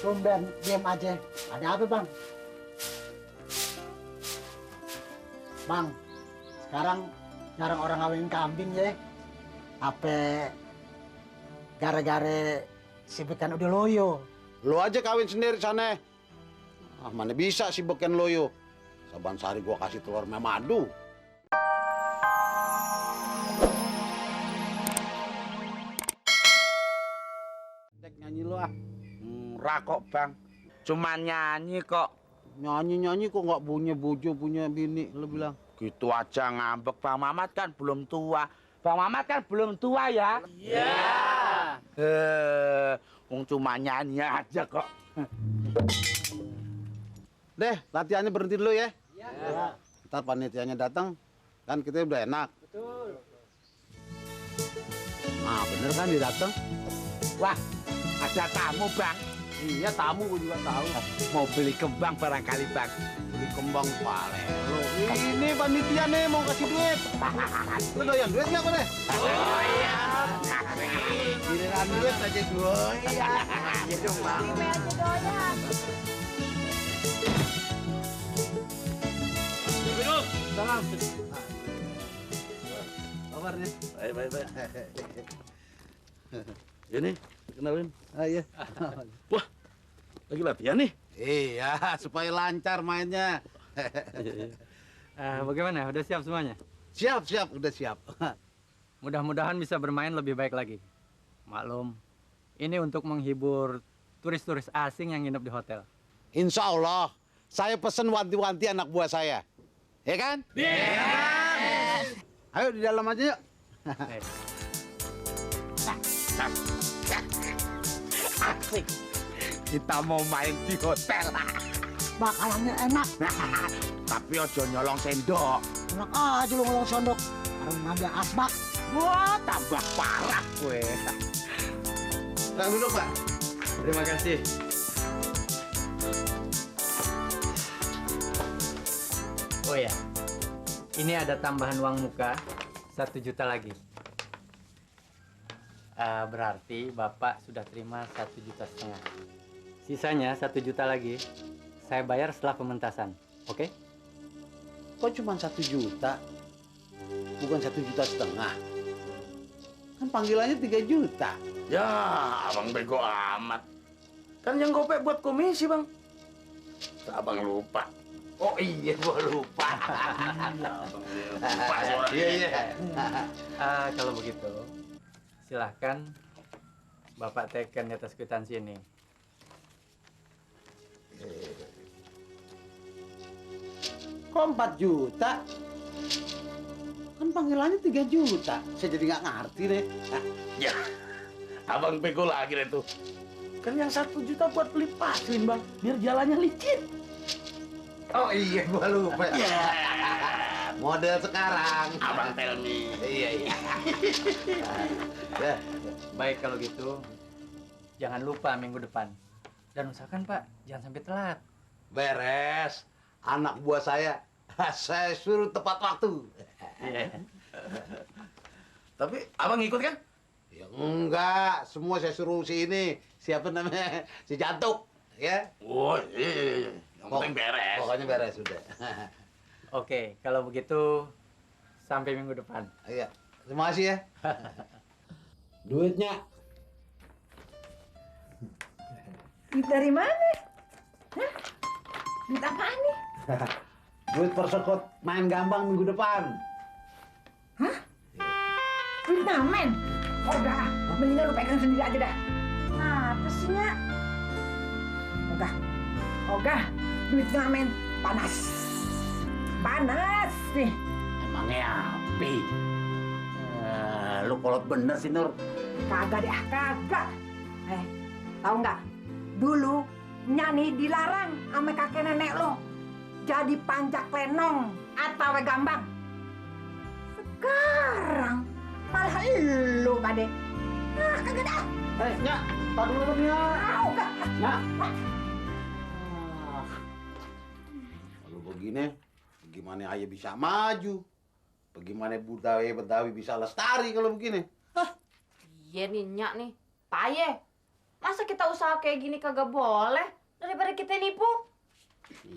tumben diam aja. Ada apa, Bang? Bang, sekarang jarang orang ngawin kambing ya. Apa gara-gara si Beken udah loyo? Lo aja kawin sendiri sana. Ah, mana bisa si Beken loyo. Saban sehari gua kasih telur madu. Dek nyanyi lo ah. Rakok bang. Cuma nyanyi kok. Nyanyi-nyanyi kok nggak punya bojo, punya bini, lo bilang. Gitu aja ngambek. Bang Mamat kan belum tua. Bang Mamat kan belum tua ya? Iya. Wong cuma nyanyi aja kok. Deh, latihannya berhenti dulu ya. Iya. Ntar panitianya datang, kan kita udah enak. Betul. Nah, bener kan dia datang? Wah, ada tamu bang. Iya, tamu gua juga tahu. Mau beli kembang barangkali bang. Beli kembang pale. Lo, ini panitia nih mau kasih duit. Lo doyan duit nggak, Deh? Oh iya. Giliran duit aja gue. Iya. Gitu bang. Salam. Kabarnya? Baik. Ini kenalin. Ah, iya. Wah, lagi latihan nih. Iya, supaya lancar mainnya. Bagaimana? Udah siap semuanya? Siap, udah siap. Mudah-mudahan bisa bermain lebih baik lagi. Maklum, ini untuk menghibur turis-turis asing yang nginep di hotel. Insya Allah, saya pesen wanti-wanti anak buah saya. Ya kan? Ayo di dalam aja yuk. Eh, Asik. Kita mau main di hotel. Makalannya enak. Tapi ojo nyolong sendok. Enak aja lu ngolong sondok. Orang ngambil asbak. Wah, tambah parah gue. Silakan duduk, Pak. Terima kasih. Oh ya, ini ada tambahan uang muka 1 juta lagi. Berarti Bapak sudah terima 1,5 juta. Sisanya 1 juta lagi, saya bayar setelah pementasan. Oke? Kok cuma 1 juta? Bukan 1,5 juta? Kan panggilannya 3 juta. Ya, abang bego amat. Kan yang gopek buat komisi, bang. Abang lupa. Oh iya, gua lupa. Lupa soalnya. Iya. Kalau begitu, silahkan Bapak teken di atas kwitansi ini. Kok 4 juta? Kan panggilannya 3 juta. Saya jadi nggak ngerti deh. Ya, abang bego lagi deh tuh. Kan yang 1 juta buat beli paslin, bang. Biar jalannya licin. Oh iya, gua lupa. Model sekarang. Abang tell me. Iya. Ya. Baik kalau gitu, jangan lupa minggu depan. Dan usahakan Pak, jangan sampai telat. Beres. Anak buah saya suruh tepat waktu. Iya. Tapi abang ikut kan? Ya enggak, semua saya suruh si ini. Siapa namanya? Si Jantuk, ya. Oh iya. Yang penting beres. Pokoknya beres sudah. Oke, kalau begitu sampai minggu depan. Iya. Terima kasih ya. Duitnya. Duit dari mana? Hah? Duit apaan nih? Duit persekut main gambang minggu depan. Hah? Duit ngamen? Oh udah, mendingan lu pegang sendiri aja dah. Apa sih, Nyak? Ogah, duit ngamen panas. Panas nih. Emangnya api? Lu kolot bener sih, Nur. Kagak deh, kagak. Tahu nggak? Dulu Nyani dilarang sama kakek nenek lo jadi panjak lenong atau gambang. Sekarang malah lu pade. Kagak dah. Nyak, tar dulu Nyak. Kagak. Nyak. Kalau begini, gimana ayah bisa maju? Bagaimana Betawi bisa lestari kalau begini? Iya nih, Nyak nih. Paye. Masa kita usaha kayak gini kagak boleh? Daripada kita nipu.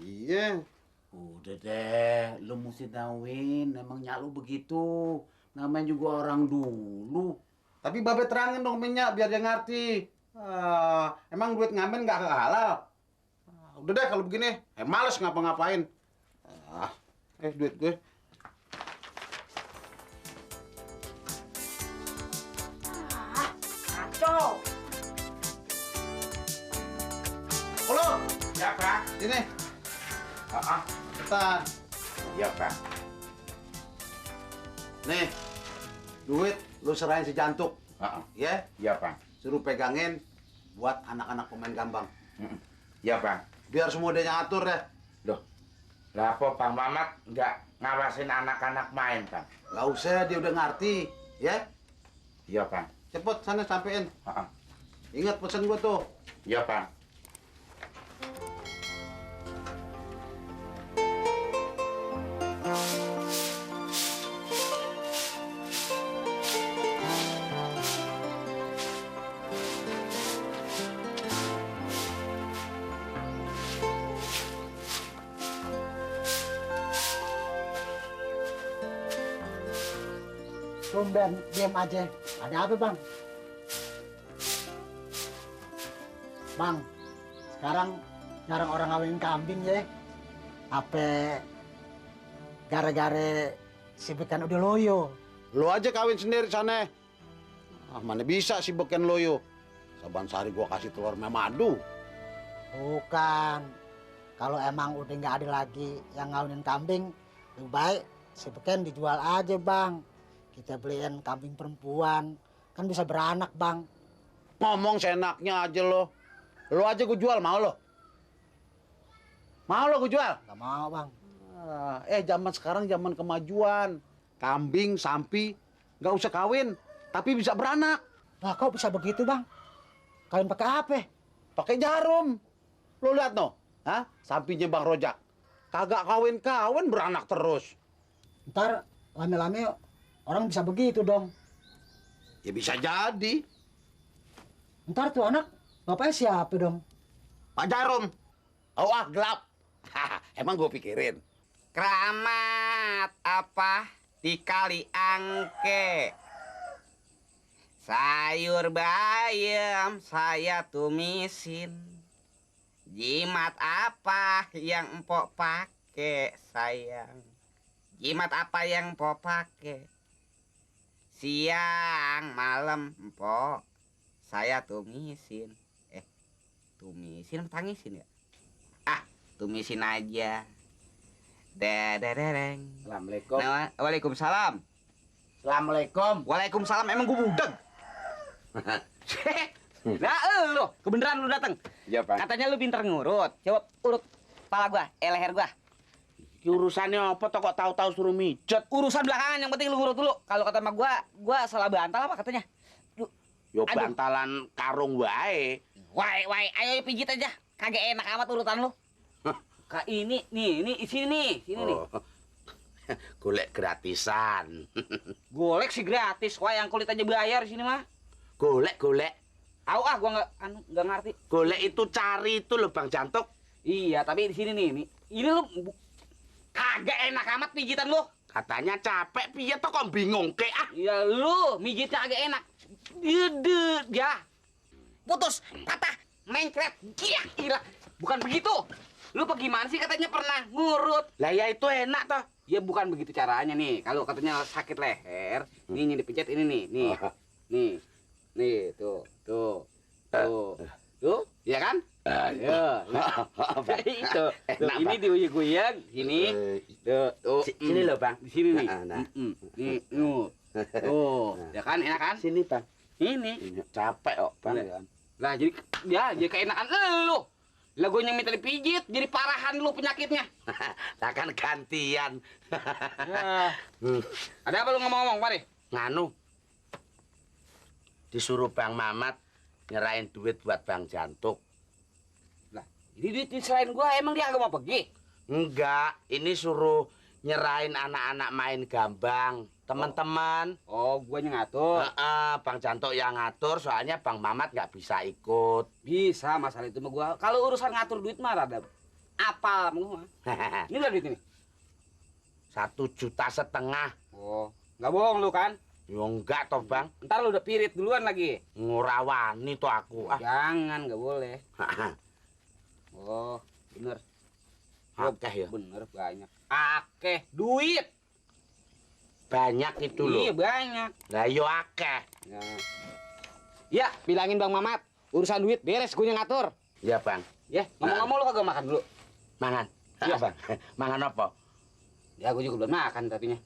Iya. Udah deh, lu mesti tauin, emangnya lu begitu. Namanya juga orang dulu. Tapi Babe terangin dong minyak biar dia ngerti. Emang duit ngamen nggak halal? Udah deh kalau begini, males ngapa-ngapain. Duit gue. Kacau. Halo, Ya, Bang. sini. Ah, Cepetan. ya, Bang. Nih, duit lu serahin si Jantuk. Ah, Ya, ya, Bang. suruh pegangin buat anak-anak pemain gambang. Ya, Bang. Biar semua dia yang atur deh. Loh, lah apa Bang Mamat nggak ngawasin anak-anak main, Bang? Gak usah, dia udah ngerti. Ya, Iya, Bang. cepet sana sampein. Ah, Ingat pesan gua tuh. iya, Bang. Tumben, diam aja. Ada apa, Bang? Bang, sekarang jarang orang ngawin kambing ya. Apa gara-gara si Beken udah loyo. Lu aja kawin sendiri sana. Mana bisa si beken loyo. Saban sehari gua kasih telur madu. Bukan. Kalau emang udah nggak ada lagi yang ngawinin kambing, lebih baik si Beken dijual aja, Bang. Kita beliin kambing perempuan, kan bisa beranak, Bang. Ngomong seenaknya aja lo. Lo aja gua jual, mau lo? Mau lo gua jual? Gak mau, Bang. Zaman sekarang zaman kemajuan. Kambing, sampi, nggak usah kawin, tapi bisa beranak. Lah kok bisa begitu, Bang? Kawin pakai apa? Pakai jarum. Lo lihat no, sampinya Bang Rojak. Kagak kawin-kawin beranak terus. Ntar lame-lame orang bisa begitu dong. Ya bisa jadi. Ntar tuh anak bapaknya siapa dong? Pak Jarum. Gelap. Emang gue pikirin. Keramat apa dikali angke. Sayur bayam saya tumisin. Jimat apa yang empok pakai sayang? Jimat apa yang empok pakai? Siang malam empok saya tumisin. Tumisin apa tangisin ya? Tumisin aja. Dereng. Assalamualaikum. Nah, waalaikumsalam. Assalamualaikum. Waalaikumsalam. Emang gue budeg. Nah, lu kebeneran lu datang. Iya, Pak. Katanya lu pinter ngurut. Coba urut kepala gua, leher gua. Urusannya apa toh kok tahu-tahu suruh mijet? Urusan belakangan, yang penting lu ngurut dulu. Kalau kata sama gua salah bantal apa katanya? Yo Aduh. bantalan karung wae. Wae, ayo pijit aja. Kagak enak amat urutan lu. Kak ini sini nih. Golek gratisan. Golek sih gratis. Wah, yang kulit aja bayar sini mah. Golek. Gua nggak ngerti. Golek itu cari itu loh Bang Jantuk. Iya, tapi di sini nih. Ini lu kagak enak amat pijitan lu. Katanya capek piye toh kok bingung ke Ya lu mijitnya agak enak. Gede ya. Putus, patah, mencret. Gila. Bukan begitu. Lu apa gimana sih katanya pernah ngurut? Lah ya itu enak toh. Ya bukan begitu caranya nih. Kalau katanya sakit leher, nih dipencet ini nih. Nih, tuh. Tuh, ya kan? Ya. Itu. Tuh, ini diuyeg-uyeg, sini. Tuh. Sini loh, Bang. Di sini nih. Nah. Nih, tuh. Ya kan, enak kan? Sini, Bang. Ini. Capek kok, Bang. Iya. Lah jadi keenakan lu. Lah gue yang minta dipijit, jadi parahan lu penyakitnya. Takkan gantian. Ya. Ada apa lu ngomong-ngomong, Pak? Nganu. Disuruh Bang Mamat nyerahin duit buat Bang Jantuk. Lah, ini duit selain gua emang dia agak mau pergi? Enggak, ini suruh nyerahin anak-anak main gambang. Teman-teman. Oh, gua yang ngatur. Bang Janto yang ngatur, soalnya Bang Mamat nggak bisa ikut. Bisa, masalah itu mah gua. Kalau urusan ngatur duit mah rada apal mah. Ini udah duit ini. 1,5 juta. Oh, nggak bohong lu kan? Yo enggak toh Bang. Ntar lu udah pirit duluan lagi. Ngurawani tuh aku. Jangan, nggak boleh. Oh, bener. Akeh ya. Bener, banyak. Akeh duit. Banyak itu loh. Iya, banyak. Lah yo akeh. Ya, bilangin Bang Mamat, urusan duit beres gue yang ngatur. Ya Bang. Ya, ngomong-ngomong lu kagak makan dulu. Mangan. Iya. Bang. Mangan apa? Ya, gue juga belum makan tadinya.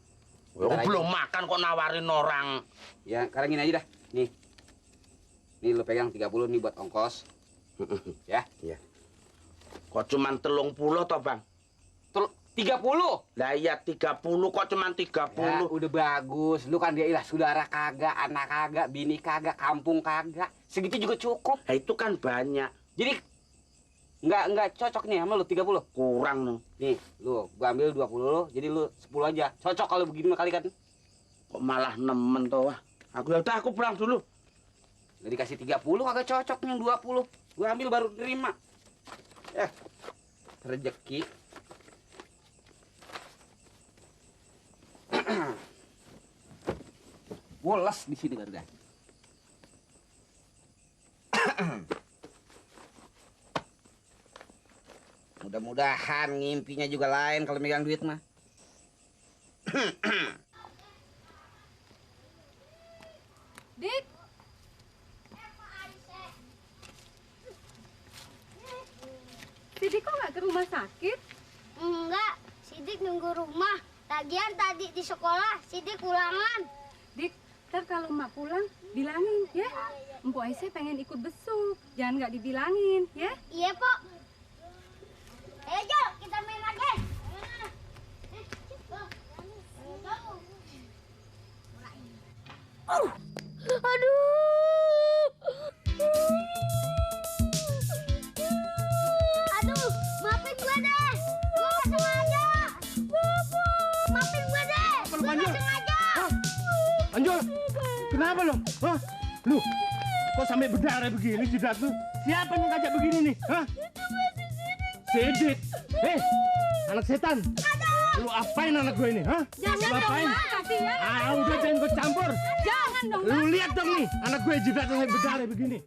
Lo belum makan kok nawarin orang. Ya, sekarang gini aja dah. Nih. Nih lu pegang 30 nih buat ongkos. Ya. Iya. Kok cuman 30 toh Bang? 30. Lah iya 30 kok cuman 30. Ya, udah bagus. Lu kan dia ilah saudara kagak, anak kagak, bini kagak, kampung kagak. Segitu juga cukup. Nah, itu kan banyak. Jadi nggak cocok nih sama lu 30. Kurang nih. Nih, lu gua ambil 20 lu, jadi lu 10 aja. Cocok kalau begini kali kan. Kok malah nemen toh wah. Aku pulang dulu. Udah dikasih 30 kagak cocok nih 20. Gua ambil baru terima. Rezeki. Woles di sini kan. Mudah-mudahan ngimpinya juga lain kalau megang duit mah. Dik, Sidik kok nggak ke rumah sakit? Enggak, Sidik nunggu rumah. Lagian tadi di sekolah Sidik ulangan. Dik, ntar kalau emak pulang, bilangin ya. Empok Aisyah pengen ikut besuk. Jangan nggak dibilangin ya. Iya, Pok. Ayo, Jo, kita main lagi. Aduh, maafin gue deh. Gue nggak sengaja. Maafin gue deh. Gue nggak sengaja. Anjol, kenapa lo? Hah? Lu, kok sampai berdarah begini jidat lu? Siapa yang ngajak begini nih? Hah? Sidik. Anak setan. Lu apain anak gue ini? Hah? Jangan Lu apain? dong, Mak. Kasihan. Udah jangan gue campur. Jangan dong, Lu lihat dong nih, anak gue jidatnya sampai berdarah begini.